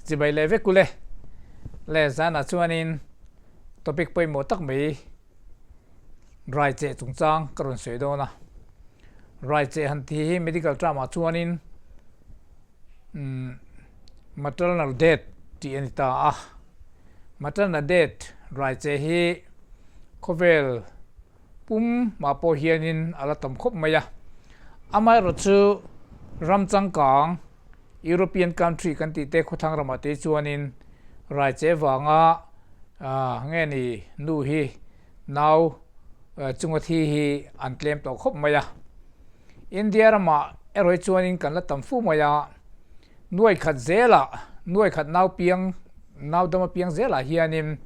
Chibai leh vek ule. Le zanah chuanin topic pawimawh tak mai rai cheh chungchang ka rawn sawi dawn a. Rai cheh han tih hi medical term ah chuanin maternal death tih a ni ta a. Maternal death rai cheh hi khawvel Pum mah pawh hianin a la tam khawp mai a. Amaherawhchu ram changkang, European country kan tih te khawthlang ramah te chuanin raiche vanga nge ni nu hi nau chunga thi hi an tlem tawh khawp mai a. India ramah erawh hi chuanin kan la tam fu mai a, nuai khat zelah, nuai khat nau piang, nau dama piang zelah hianin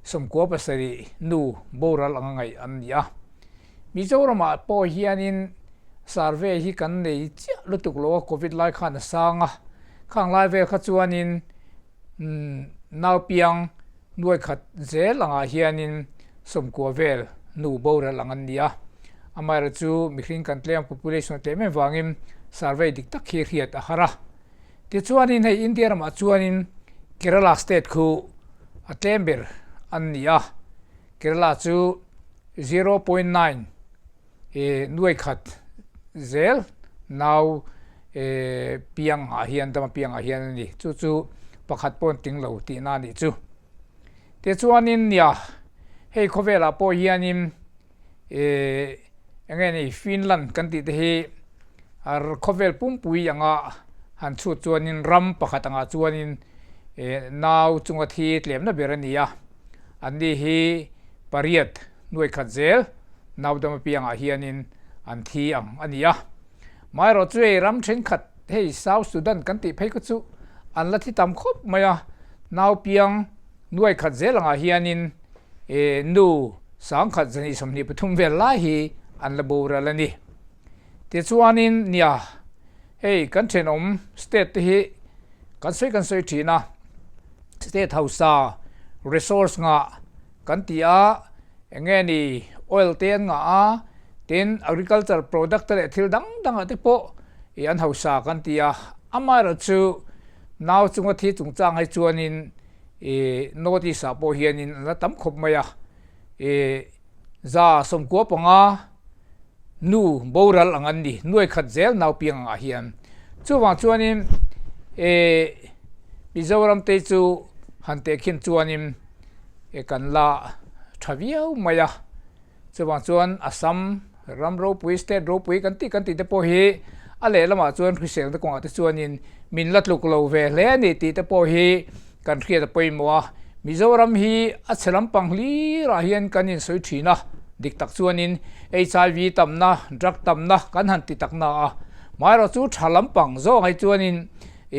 97 nu boral anga ngaih an ni a. Mizoramah pawh hianin survey hi kan nei chiah lutuk lo a, Covid lai khan a sang a, khang lai vel kha chuanin nau piang nuai khat zel angah hianin 90 vel nu boral ang an ni a. Amaherawhchu mihring kan tlem population a tlem em vangin survey dik tak hi hriat a har a. Tichuanin hei India ramah chuanin Kerala state khu a tlem ber an ni a, Kerala chu 0.9 nuai khat zel nau piang ah hian dama piang ah hian a ni, chu chu pakhat pawh an tling lo tihna a nih chu. Tichuanin nia hei khawvelah pawh hianin Enge ni Finland kan tih te hi khawvel pumpui anga han chhut chuanin ram pakhat angah chuanin nau chunga thi tlemna ber a ni a, anni hi pariat nuai khat zel nau dam apiangah hianin an thi ang a ni a. Maherawh chu hei ram thenkhat hei South Sudan kan tih phei kha chu an la thi tam khawp mai a, nau piang nuai khat zel angah hianin Nu 1123 vel lai hi an la boral a ni. Tichuanin nia hei kan thenawm state te hi kan sawi kan sawi thin a, state hausa resource ngah kan ti a, enge ni oil te an ngah a, tin agriculture product te leh thil dang dangah te pawh i an hausa kan ti a, amaherawhchu nau chunga thi chungchang hi chuanin I North East ah pawh hianin an la tam khawp mai a, i 95 nu boral ang an ni, nuai khat zel nau piang angah hian. Chuvang chuanin i Mizoram te chu han tehkhin chuanin i kan la tha viau mai a. Chuvang chuan Assam ram ropui, state ropui kan tih kan tih te pawh hi a lehlamah chuan hriselna kawngah te chuanin min la tluk lo ve hle a ni tih te pawh hi kan hriat a pawimawh a. Mizoram hi a chhe lampang hlirah hian kan insawi thin a, dik tak chuanin HIV tamna, drug tamna kan han ti tak na a. Maherawhchu tha lampang zawng hi chuanin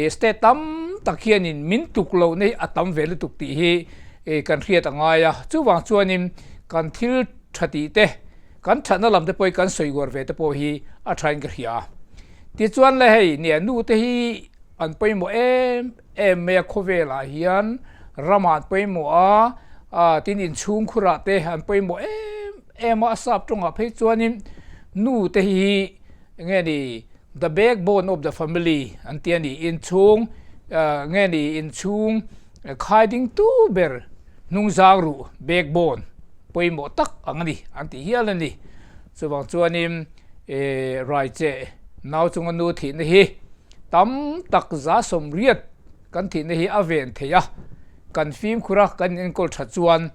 state tam tak hianin min tluk lohna hi a tam ve lutuk tih hi kan hriat a ngai a, chuvang chuanin kan thil tha tih te, kan thatna lam te pawh hi kan sawi uar ve te pawh hi a thain ka hria a. Tichuan le hei nia nu te hi an pawimawh em em mai a khawvelah hian ramah an pawimawh a, tin inchhungkhurah te an pawimawh em em a, a sap tawngah phei chuanin nu te hi enge ni the backbone of the family an ti a ni, inchhung nge ni inchhung khai ding tu ber hnungzang ruh backbone pawimawh tak ang a ni an ti hial a ni. Chuvang chuanin raicheh nau chunga nu thihna hi tam tak 80% kan thihna hi a ven thei a, kan fimkhur a kan inenkawl that chuan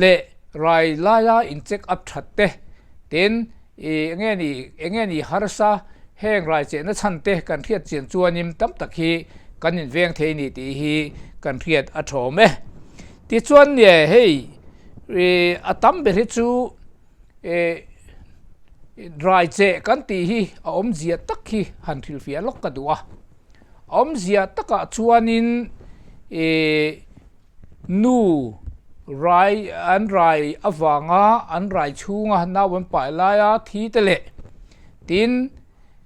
leh rai laia in check up that te tin enge ni enge ni harsa heng rai chehna chhan te kan hriat chian chuanin tam tak hi kan inveng thei ni tih hi kan hriat a thawm e. Tichuan nge hei a tam ber hi chu rai cheh kan tih hi a awmzia tak hi han hrilhfiah lawk ka duh a. A awmzia takah chuanin Nu rai an rai avanga an rai chhunga nau an pai laia thi te leh tin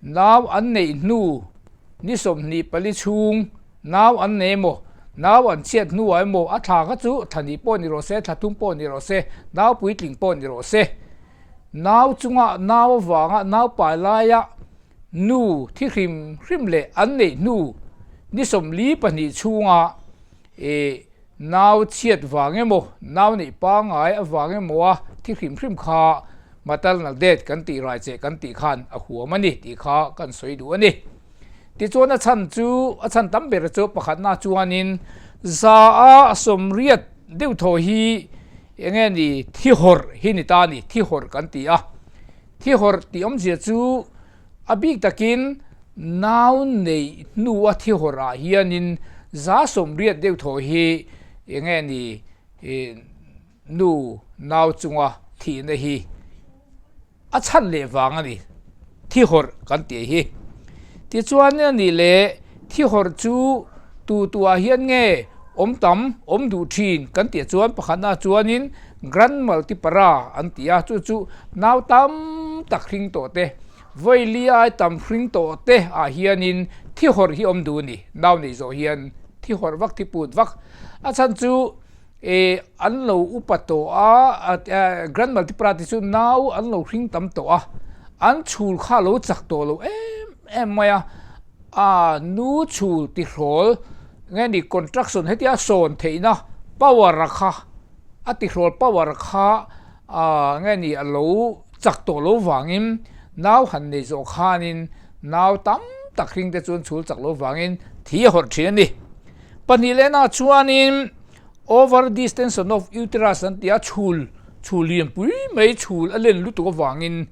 nau an neih hnu ni 24 chhung nau an nei emaw nau an chhiat hnuah emaw a thla kha chu thla hnih pawh ni rawh se thla thum pawh ni rawh se nau puitling pawh ni rawh se nau chunga nau avanga nau pai laia. Nu thi hrim hrim leh an neih hnu ni 42 chhunga nau chhiat vang emaw, nau neih pangngai avang emaw a thi hrim hrim kha maternal death kan tih rai che kan tih khan a huam a ni tih kha kan sawi duh a ni. Tichuan a chhan chu a chhan tam ber chu pakhatna chuanin 180 deuh thaw hi eng nge ni thi hawrh hi ni ta a ni, thi hawrh kan ti a. Thi hawrh tih awmzia chu a bik takin nau neih hnua thi hawrh ah hianin 80 deuh thaw hi eng nge ni nu nau chunga thihna hi a chhan leh vang a ni, thi hawrh kan tih hi. Tichuan a nih leh thi hawrh chu tu tuah hian nge awm tam awm duh thin kan tih chuan pakhatna chuanin Grand Multipara an ti a, chu chu nau tam tak hring tawh te, vawi li ai tam hring tawh te ah hianin thi hawrh hi awm duh a ni, nau neih zawh hian thi hawrh vak thi put vak a chhan chu E an lo upa tawh a, Grand Multipara te chu nau an lo hring tam tawh a, an chhul kha a lo chak tawh lo em em mai a, a nu chhul tihrawl nge ni contraction hetia sawn theihna power a kha a tihrawl power kha a nge ni a lo chak tawh lo vangin nau han nei zawh khanin nau tam tak hring te chuan chhul chak lo vangin thi a hawrh thin a ni. Pahnih lehna chuanin over distension of uterus an ti a, chhul chhul lian pui mai chhul a len lutuk avangin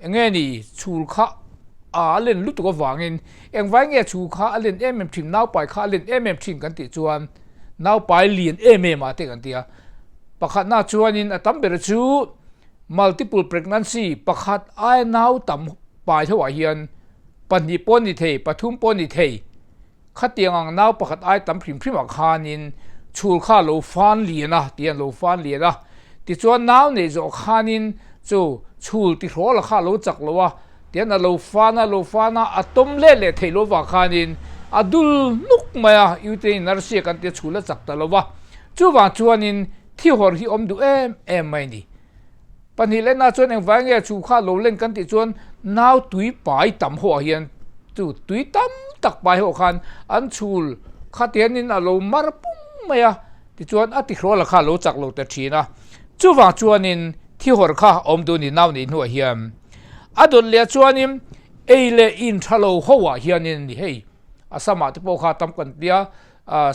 enge ni chhul kha a len lutuk avangin engvai nge chhul kha a len em em thin naupai kha a len em em thin kan tih chuan naupai lian em em ah te kan ti a, pakhatna chuanin a tam ber chu multiple pregnancy pakhat aia nau tam pai ho ah hian pahnih pawh ni thei pathum pawh ni thei. Khatiang ang nau pakhat ai tam hrim hrim ah khanin chhul kha a lo fan lian a tih an lo fan lian a, tichuan nau neih zawh khanin chu chhul tihrawl a kha a lo chak lo a, tian a lo fan a lo fan a, a tawm let leh theih lo vang khanin a dul hnuk mai a, uterine inertia kan tia chhul a chak ta lo va, chuvang chuanin thi hawrh hi awm duh em em mai a ni. Pahnih lehna chuan engvai nge chu kha lo len kan tih chuan nau tui pai tam ho ah hian chu tui tam tak pai ho khan an chhul kha tianin a lo mar pum mai a, tichuan a tihrual kha a lo chak lo ta thin a. Chuvang chuanin thi hawrh kha awm duh ni nau neih hnuah hian a dawt leh chuanin ei leh in tha lo ho ah hianin a ni hei Assam ah te pawh kha tam kan tia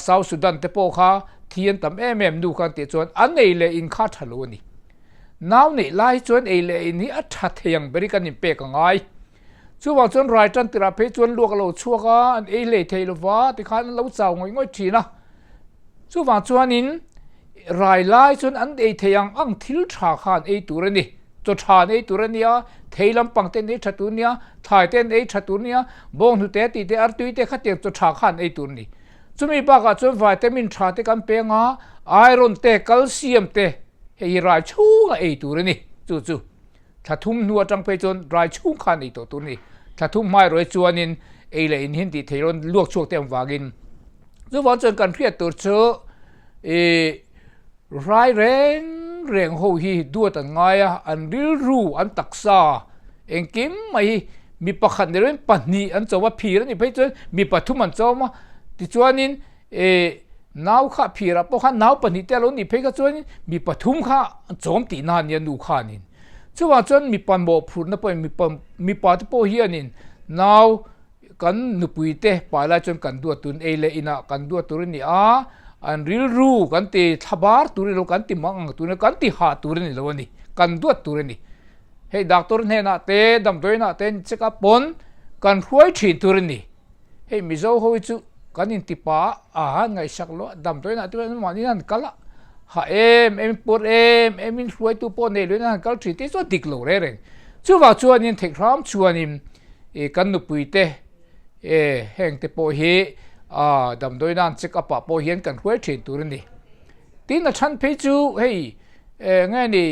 South Sudan te pawh kha thi an tam em em nu khan tih chuan an ei leh in kha tha lo a ni. Nau neih lai chuan ei leh in hi a tha thei ang ber i kan inpek a ngai. Chuvang chuan rai tan tirah phei chuan luak a lo chhuak a, an ei hlei thei lo va tikhan an lo chau ngawih ngawih thin a. Chuvang chuanin rai lai chuan an ei thei ang ang thil tha kha an ei tur a ni. Chaw tha an ei tur a nia, thei lampang te an ei tha tur a nia, thlai te an ei tha tur a nia, bawnghnute tih te artui te khatiang chaw tha kha an ei tur a ni. Chumi bakah chuan vitamin tha te kan peng a, iron te, calcium te hei hi rai chhunga ei tur a ni. Chu chu thla thum hnu atang phei chuan rai chhung khan ei tawh tur a ni. Thla thum hmai rawih chuanin ei leh in hin tih theih rawn luak chhuak te ang vangin. Chuvang chuan kan hriat tur chu ih rai reng reng ho hi duat an ngai a, an rilru, an taksa engkim mai hi mi pakhat ni loin pahnih an cho a, phir a nih phei chuan mi pathum an chawm a, tichuanin ih nau kha phirah pawh khan nau pahnih te a lo nih phei kha chuanin mi pathum kha an chawm tihna a nia nu khanin. Chuvang chuan mipa mawhphurhna pawhin mipa mipa te pawh hianin nau Kan nupuite pai lai chuan kan duat tur ei leh inah kan duat tur a ni a, an rilru kan ti thlabar tur a ni lo, kan ti mang ang tur a ni lo, kan ti hah tur a ni lo a ni, kan duat tur a ni. Hei doctor hnenah te damdawiinah te an check up pawn kan hruai thin tur a ni. Hei Mizo ho hi chu kan inti pa a han ngaihsak lo a, damdawiinah te pawh mahni an kal a, hah em em pawr em em in hruaitu pawh nei loin an han kal thin te chu a dik lo reng reng. Chuvang chuanin theih hram chuanin I kan nupui te e heng te pawh hi a damdawi nan check up ah pawh hian kan hruai thin tur a ni. Tin a chhan phei chu hei e nge ni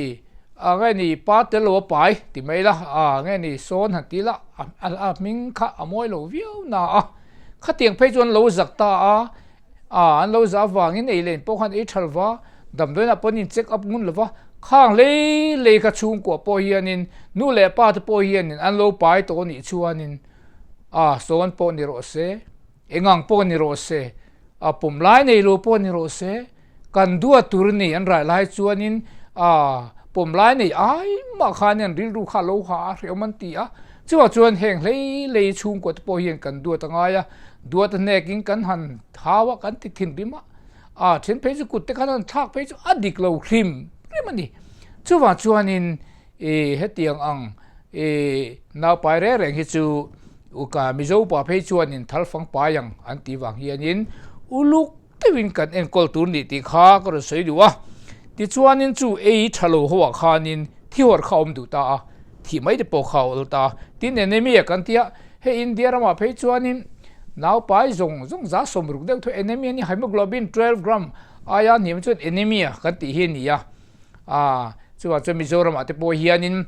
a nge ni pa tel lo a pai ti mai la a nge ni sawn han ti la a hming kha a mawi lo viau na a khatiang phei chuan lo zak ta a A, an lo zah avangin ei len pawh khan ei tha lova, damdawiinah pawh an in check up ngun lova, khang lei lei kha chhungkua pawh hianin nu leh pa te pawh hianin an lo pai tawh anih chuanin A sawn pawh ni rawh se, engang pawh ni rawh se, a pawm lai nei lo pawh ni rawh se, kan duat tur a ni an rai lai chuanin a pawm lai nei ai mah khan an rilru kha a lo ha a hreawm an ti a. Chuvang chuan heng hlei hlei chhungkua te pawh hian kan duat a ngai a, duat a hnekin kan han thau a, kan ti thinrim a, a then phei chu kut te khan han thlak phei chu a dik lo hrim hrim a ni. Chuvang chuanin I hetiang ang i naupai reng reng hi chu uka Mizo pa phei chuanin thal fang pai ang an tih vang hianin uluk deuhin kan enkawl tur nih tih kha ka rawn sawi duh a. Tichuanin chu ei tha lo ho ah khanin thihawrh kha a awm duh ta a, thih mai te pawh kha a awl ta a. Tin anemia kan ti a, hei India ramah phei chuanin naupai zawng zawng 60% deuh thaw anemia ni haemoglobin 12 gram aia hniam chuan anemia kan tih hi a ni a. A, chuvang chuan Mizoram ah te pawh hianin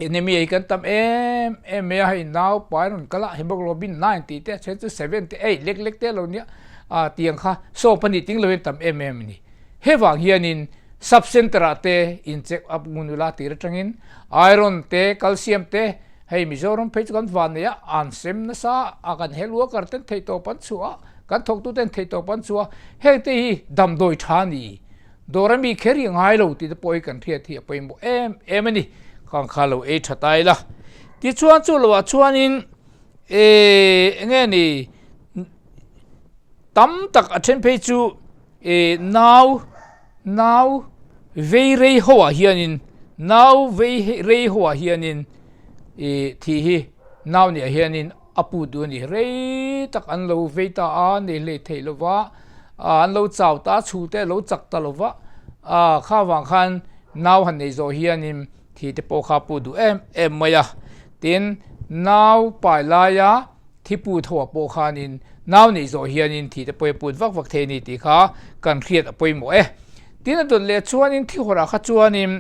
anemia hi kan tam em em mai a, hei nau pai rawn kal a hemoglobin 9 tih te a then chu 7 te 8 lek lek te a lo nia, a tiang kha sawm pahnih ting lovin tam em em a ni. Hevang hianin sub center ah te in check up ngun ula tir atangin iron te calcium te hei Mizoram phei chu kan van nei a, an sem nasa a kan health worker ten theihtawp an chhuah a, kan thawktu ten theihtawp an chhuah a, heng te hi damdawi tha a ni. Dawr a mi kher hi a ngai lo tih te pawh hi kan hriat hi a pawimawh em em a ni. Khang kha lo ei tha ta ila. Tichuan chu loah chuanin eh eng nge ni tam tak a then phei chu eh nau nau vei rei ho ah hianin nau vei rei ho ah hianin eh thih hi nau nih ah hianin A pu duh a ni. Rei tak an lo vei ta a, nei hlei theih lo va, an lo chau ta a, chhu te a lo chak ta lo va, kha vang khan nau han nei zawh hianin thi te pawh kha a pu duh em em mai a. Tin, nau pai laia thi pu tho ah pawh khanin nau neih zawh hianin thi te pawh hi a put vak vak thei a ni tih kha kan hriat a pawimawh e. Tin, a dawt leh chuanin thi hawrah kha chuanin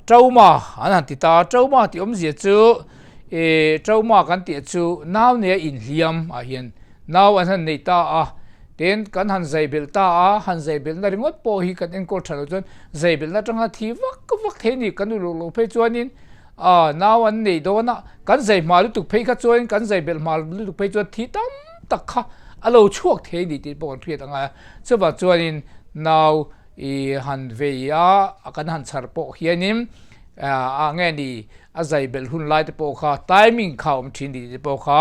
Trauma an han ti ta a, trauma tih awmzia chu ih trauma kan tih chu nau neia inhliam ah hian nau an han nei ta a, tin kan han zai belh ta a, han zai belhna ringawt pawh hi kan enkawl tha lo chuan zai belhna atanga thi vak vak thei a ni, kan uluk loh phei chuanin ah nau an nei dawn a, kan zai hma lutuk phei kha chuan kan zai belh hma lutuk phei chuan thi tam tak kha a lo chhuak thei a ni tih pawh kan hriat angai a, chuvang chuanin nau I han vei a, kan han chhar pawh hianin a nge ni a zai belh hun lai te pawh kha timing kha awm thin tih te pawh kha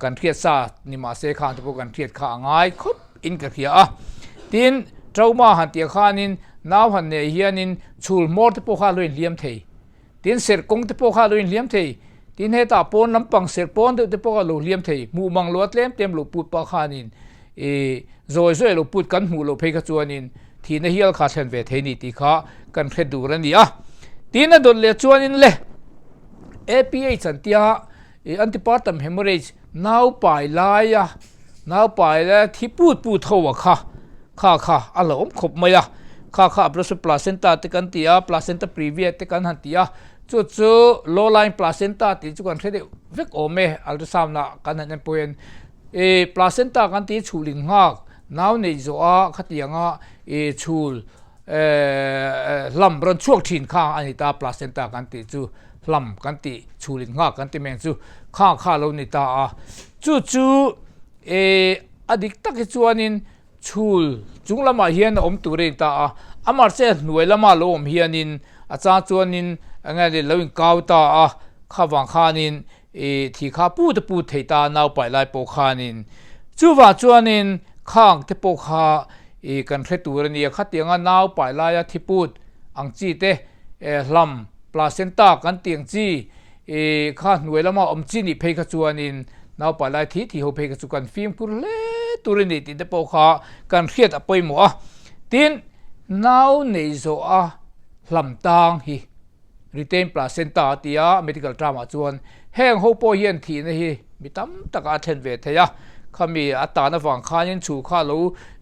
kan hriat sa ni mah se khang te pawh kan hriat kha a ngai khawp in ka hria a. Tin, trauma han tih khanin nau han nei hianin chhul hmawr te pawh kha a lo inhliam thei. Tin, serh kawng te pawh kha a lo inhliam thei. Tin, hetah pawn lampang serh pawn deuh te pawh kha a lo hliam thei. Hmuh mang lo a tlem tlem lo put pah khanin ih zawi zawi lo put kan hmuh loh phei kha chuanin thihna hial kha thlen ve thei ni tih kha kan hre dur a ni a. Tin, a dawt leh chuanin le APH an tia ih antepartum hemorrhage nau pai laia nau pai laia thi put put ho a kha kha kha a lo awm khawp mai a, kha kha abruptio placenta te kan ti a, placenta previa te kan han ti a, chu chu low lying placenta tih chu kan hre deuh vek awm e, ultrasound ah kan han en pawh hian ih placenta kan tih chhul in nghak nau neih zawh a khatiang a ih chhul eh hlam rawn chhuak thin kha a ni ta placenta kan tih chu hlam kan tih chhul in nghak kan ti mai ang chu kha kha a lo ni ta a, chu chu ih a dik tak hi chuanin Chhul chung lamah hian a awm tur a in ta a, amahse hnuai lama lo awm hianin a chang chuanin eng nge lo inkau ta a, kha vang khanin ih thi kha put a put thei ta a nau paih lai pawh khanin chuvang chuanin khang te pawh kha ih kan hre tur a nia, khatianga nau paih laia thi put ang chi te hlam placenta kan tih ang chi I kha hnuai lama awm chi nih phei kha chuanin naupai lai thi thi ho phei kha chu kan fimkhur hle tur a ni tih te pawh kha kan hriat a pawimawh a. Tin, nau nei zawh a hlam tang hi retained placenta a ti a, medical term ah chuan heng ho pawh hian thihna hi mi tam taka a thlen ve thei a. Khami a tan avang khanin chhu kha a lo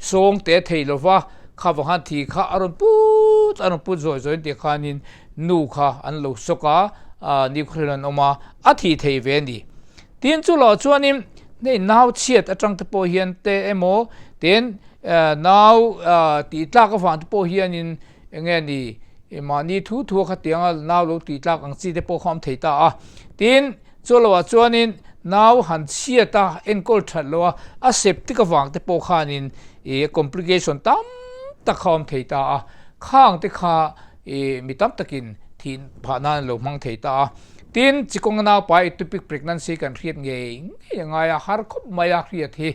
sawng te thei lova, kha vang khan thi kha a rawn put a rawn put zawi zawi tih khanin Nu kha an lo sawk a, nikhawhlen an awm a, a thih thei ve a ni. Tin chu loh chuanin hei nau chhiat atang te pawh hian te emaw tin nau tih tlak avang te pawh hianin eng nge ni mahni thu thu a khatianga nau lo tih tlak ang chi te pawh kha awm thei ta a. Tin chu loh ah chuanin Nau han chhiat a, enkawl that lo a, a septic avang te pawh khanin ih complication tam tak kha a awm thei ta a, khang te kha ih mi tam takin thih phah nan an lo hmang thei ta a. Tin, chikawnga naupai ectopic pregnancy kan hriat ngei ngei a ngai a, har khawp mai a hriat hi.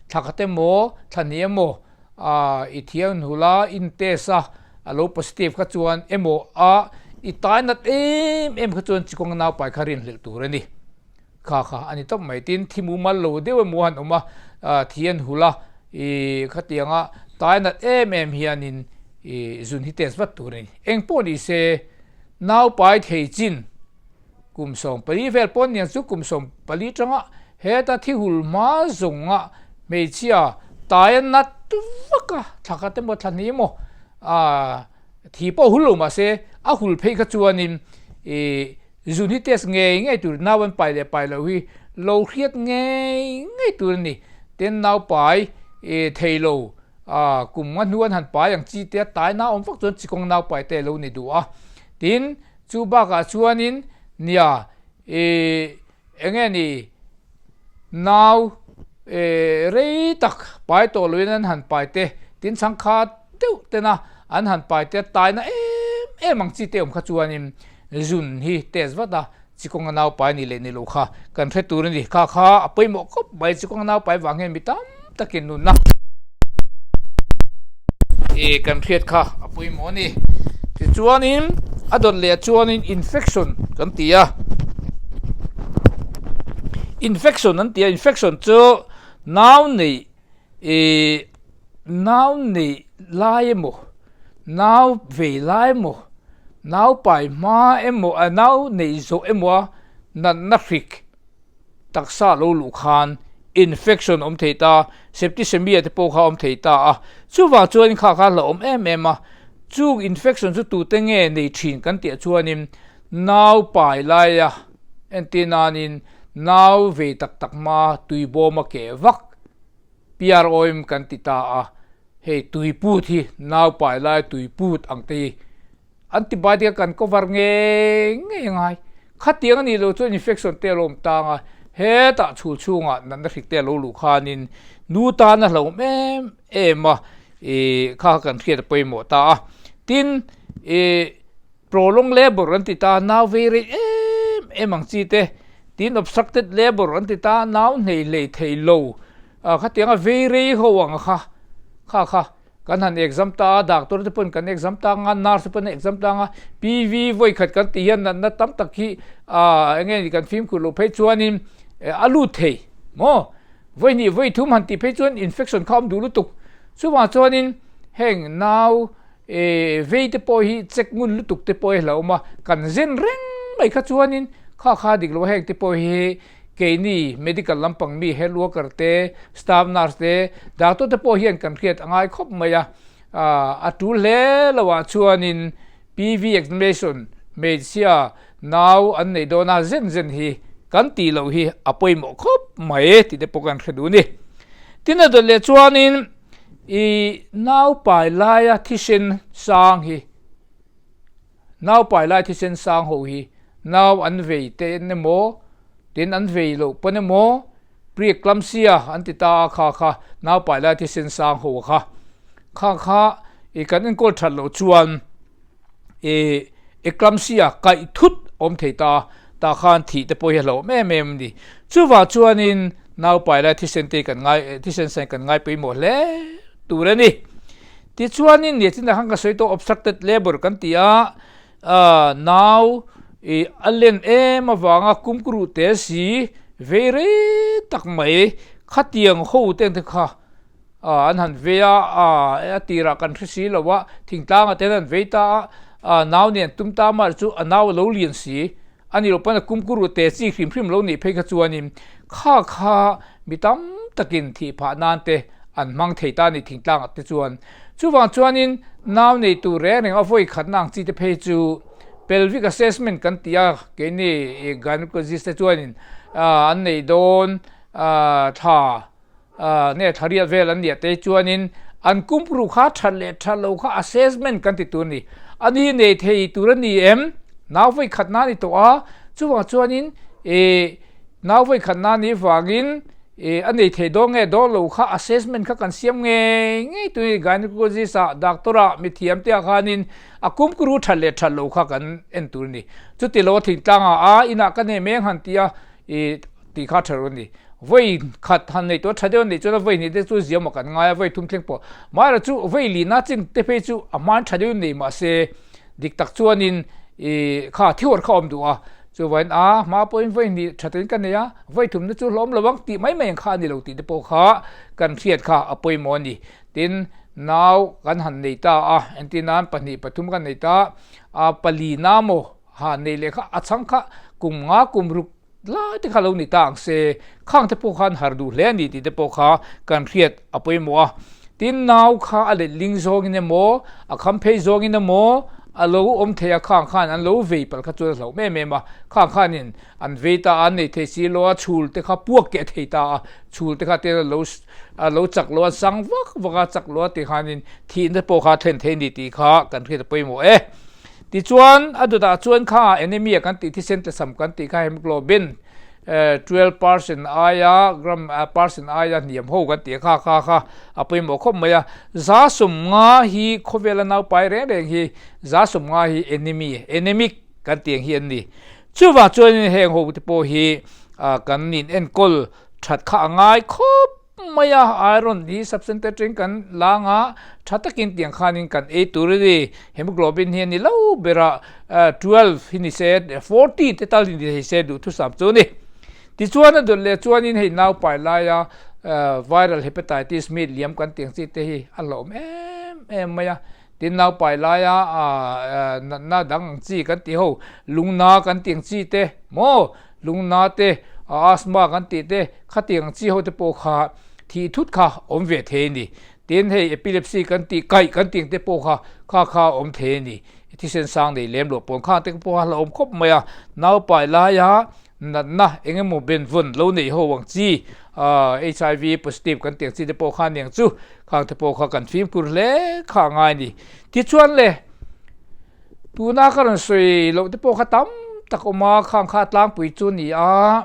Thla khat emaw, thla hnih emaw i thiam hnu la, in test a, a lo positive kha chuan emaw a i tai nat em em kha chuan chikawnga naupai kha rinhlelh tur a ni. Kha kha a ni tawp mai. Tin, thi mumal lo deuh emaw han awm a, thi an hul a, i khatianga tai nat em em hianin i zun hi test vat tur a ni. Eng pawh ni se, naupai thei chin kum 14 vel pawn niang chu kum 14 tanga heta thi hul hma zawnga hmeichhia tai a nat vak a, thla khat emaw thla hnih emaw thi pawh hul lo mahse a hul phei kha chuanin i Zun hi test ngei ngei tur nau an pai leh pai loh hi lo hriat ngei ngei tur a ni. Tin nau pai thei lo kum nga hnu an han pai ang chi te a tai nau awm vak chuan chikawng nau pai te lo ni duh a. Tin chu bakah chuanin nia eng nge ni nau rei tak pai tawh loin an han pai te tin chhangkhat deuh tena an han pai te a taina em em ang chi te awm kha chuanin Zun hi test vat a, chikawnga naupai ni leh ni lo kha kan hre tur a ni. Kha kha a pawimawh khawp mai, chikawnga naupai vang hian mi tam takin nunna ih kan hriat kha a pawimawh a ni. Tichuanin a dawt leh chuanin infection kan ti a, infection an ti a, infection chu nau neih Ih, nau neih lai emaw, nau vei lai emaw, nau pai hma emaw, a nau neih zawh emaw a natna hrik taksa lo luh khan infection awm thei ta, septicemia te pawh kha awm thei ta a. Chuvang chuan kha kha hlauhawm em em a, chung infection chu tute nge nei thin kan tih chuanin nau pai laia entir nanin nau vei tak tak hma tuibawm a keh vak PROM kan ti ta a, hei tuiput hi nau pai lai tuiput ang te hi antibiotic a kan cover ngei ngei a ngai. Khatiang a nih loh chuan infection te a lo awm tang a, hetah chhul chhungah natna hrik te a lo luh khanin nu tan a hlauhawm em em a, ih kha kan hriat a pawimawh ta a. Tin, ih Prolong labour an ti ta, nau vei rei em em ang chi te, tin obstructed labour an ti ta, nau hnei hlei thei lo, khatianga vei rei ho ang kha, kha kha kan han exam ta a, doctor te pawhin kan exam ta ang a, nurse te pawhin an exam ta ang a, PV vawi khat kan tih hian natna tam tak hi eng nge ni kan fimkhur loh phei chuanin a lut thei maw, vawi hnih vawi thum han tih phei chuan infection kha a awm duh lutuk, chuvang chuanin heng nau E, vei te pawh hi check ngun lutuk te pawh hi hlauhawm a, kan zen reng mai kha chuanin kha kha dik lo heng te pawh hi keini medical lampang mi health worker te, staff nurse te, doctor te pawh hian kan hriat a ngai khawp mai a, a tul hle lo ah chuanin PV examination hmeichhia nau an neih dawn a zen zen hi kan tih loh hi a pawimawh khawp mai tih te pawh kan hre duh a ni. Tin a dawt leh chuanin. I naupai laia thisen sang hi, naupai lai thisen sang ho hi nau an vei te en emaw, tin an vei loh pawn emaw, preeclampsia an ti ta a kha kha naupai lai thisen sang ho kha, kha kha i kan enkawl that loh chuan i eclampsia kaih thut awm thei ta, tah khan thih te pawh hi a hlauhawm em em a ni. Chuvang chuanin naupai lai thisen te kan ngai thisen sain kan ngai pawimawh hle tur a ni. Tichuanin nia chinah khan ka sawi tawh obstructed labour kan ti a, nau i a len em avanga kumkuruh te si vei rei tak mai khatiang ho te ang te kha an han vei a, a tirah kan hre si lo a, thingtlangah te an vei ta a, nau nen tum ta mar chu a nau a lo lian si, a ni lo pawn a kumkuru te chi hrim hrim lo nih phei kha chuanin kha kha mi tam takin thih phah nan te an hmang thei ta a ni thingtlangah te chuan. Chuvang chuanin nau nei tur reng reng a vawi khatna ang chi te phei chu pelvic assessment kan ti a, keini gynecologist te chuanin an neih dawn thla Nge thla riat vel an nih te chuanin an kumpru kha that leh that lo kha assessment kan ti tur a ni. A ni nei thei tur a ni em? Nau vawi khat na ni tawh a, chuvang chuanin ih Nau vawikhat na nih vangin a nei thei dawn nge dawn lo kha assessment kha kan siam ngei ngei tur a ni. Gynecologist ah, doctor ah, mithiam te ah khanin a kumkuru that leh that lo kha kan en tur a ni. Chuti lo a thingtlang ah a inah ka nei mai ang han tia i tih kha tha lo a ni. Vawi khat han nei tawh a tha deuh a nih chuan a vawi hnih te chu ziam ah kan ngai a, vawi thum thleng pawh. Mahera chu vawi lihna chin te phei chu a hman tha deuh in nei mahse dik tak chuanin i kha thihawr kha a awm duh a. Chuvain a hma pawhin vawi hnih tha takin ka nei a, vawi thumna chu hlawm lo ang tih mai mai ang kha a ni lo tih te pawh kha kan hriat kha a pawimawh a ni. Tin, nau kan han nei ta a, entirnan pahnih pathum kan nei ta a, pali na maw ha nei leh kha a chhang kha kum nga kum ruk lai te kha lo ni ta ang se, khang te pawh khan har duh hle a ni tih te pawh kha kan hriat a pawimawh a. Tin, nau kha a letling zawngin emaw, a kham phei zawngin emaw a lo awm thei a, khang khan an lo vei palh kha chuan a hlauh em em a, khang khanin an vei ta a, an nei thei si lo a, chhul te kha puak keh thei ta a, chhul te kha ten a lo a lo chak lo a, sang vak vak a chak lo a ti khanin thihna pawh kha thlen thei a ni tih kha kan hriat a pawimawh e. Tichuan, a dawtah chuan kha anemia kan tih thisen tlachham kan tih kha hemoglobin 12 percent aia gram percent aia hniam ho kan tih kha kha kha a pawimawh khawp mai a. 50% hi khawvela naupai reng reng hi 50% hi enemy anemic kan tih ang hi an ni. Chuvang chuanin heng ho te pawh hi kan in enkawl that kha a ngai khawp mai a, iron hi substance atangin kan lang a, tha takin tiang khanin kan ei tur a ni. Hemoglobin hi a ni lo ber a, 12 hi ni se, 14 te tal hi ni thei se duhthusam chu a ni. Tichuan a dawt leh chuanin hei naupai laia viral hepatitis mi liam kan tih ang chi te hi a hlauhawm em em mai a. Tin naupai laia natna dang ang chi kan tih ho, lungna kan tih ang chi te maw, lungna te, asthma kan tih te, khatiang ang chi ho te pawh kha thih thut kha awm ve thei a ni. Tin hei epilepsy kan tih, kaih kan tih ang te pawh kha kha kha awm thei a ni. Thisen sang nei lem loh pawn khang te pawh kha hlauhawm khawp mai a, naupai laia natna eng emaw benvawn lo neih ho ang chi HIV positive kan tih ang chi te pawh kha aniang chu khang te pawh kha kan fimkhur hle kha a ngai a ni. Tichuan le tuna ka rawn sawi loh te pawh kha tam tak awm a, khang kha tlangpui chu a ni a,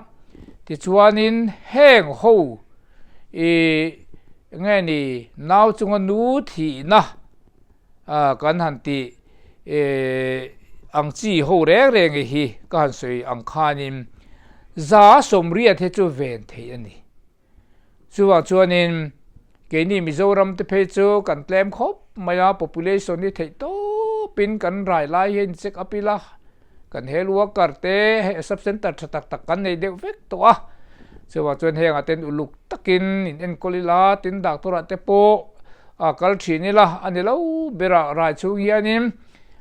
tichuanin heng ho ih nge ni nau chunga nu thihna kan han tih ang chi ho reng reng hi ka han sawi ang khanin 80% hi chu ven theih a ni. Chuvang chuanin keini Mizoram te phei chu kan tlem khawp mai a, population hi theih tawpin kan rai lai hian check up ila, kan health worker te hei sub center tha tak tak kan nei deuh vek tawh a, chuvang chuan hengah ten uluk takin in enkawl ila, tin doctor ah te pawh a kal thin ila a ni lo berah rai chhung hianin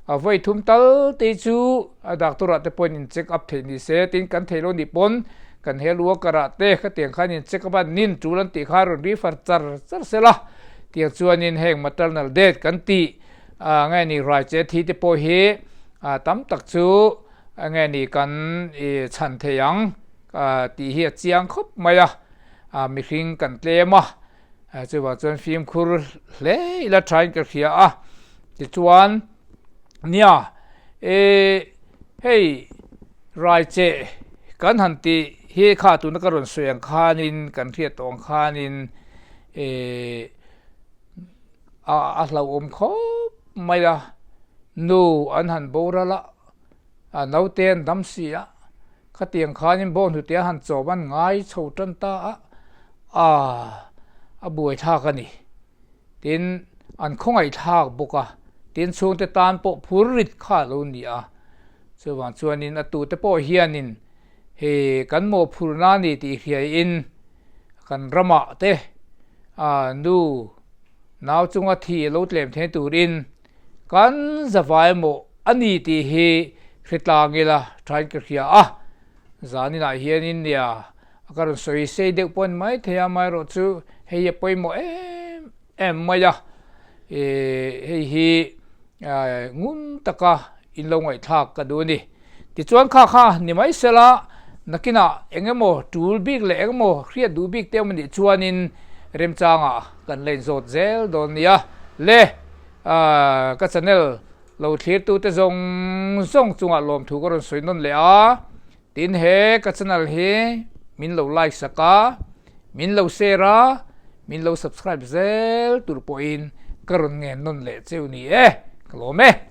a vawi thum tal te chu a doctor ah te pawhin in check up theih ni se, tin kan theih lo nih pawn kan health worker ah te khatiang khan in check up a, nin tul an tih kha rawn refer char char sela, tiang chuanin heng maternal death kan tih Ah nge ni rai che thi te pawh hi tam tak chu nge ni kan i chhan thei ang tih hi a chiang khawp mai a, mihring kan tlem a, chuvang chuan fimkhur hle ila thain ka hria a, tichuan nia e hei rai che kan han tih hi kha tuna ka rawn sawi ang khanin kan hriat tawh ang khanin e. A hlauhawm khawp mai a, nu an han boral a, a naute an dam si a, khatiang khanin bawnghnute a han chawm an ngai chho tan ta a, aah a buaithlak a ni. Tin, an khawngaihthlak bawk a, tin chhungte tan pawh phur rit kha a lo ni a, chuvang chuanin a tute pawh hianin hei kan mawhphurhna a ni tih hriaiin kan ramah te a nu nau chunga thi a lo tlem thei turin kan zavai mawh a ni tih hi hritlang ila thain ka hria a, zaninah hianin nia a ka rawn sawi sei deuh pawh a ni maithei a, amaherawh chu hei a pawimawh em em mai a, hei hi ngun taka in lo ngaihthlak ka duh a ni. Tichuan kha kha ni mai sela nakinah eng emaw tul bik leh eng emaw hriat duh bik te awm anih chuanin remchangah kan la inzawt zel dawn nia. Le ka channel lo thlirtute zawng zawng chungah lawmthu ka rawn sawi nawn leh a, tin he ka channel hi min lo like sak a, min lo share a, min lo subscribe zel tur pawhin ka rawn ngen nawn leh cheu ni e, ka lawm e.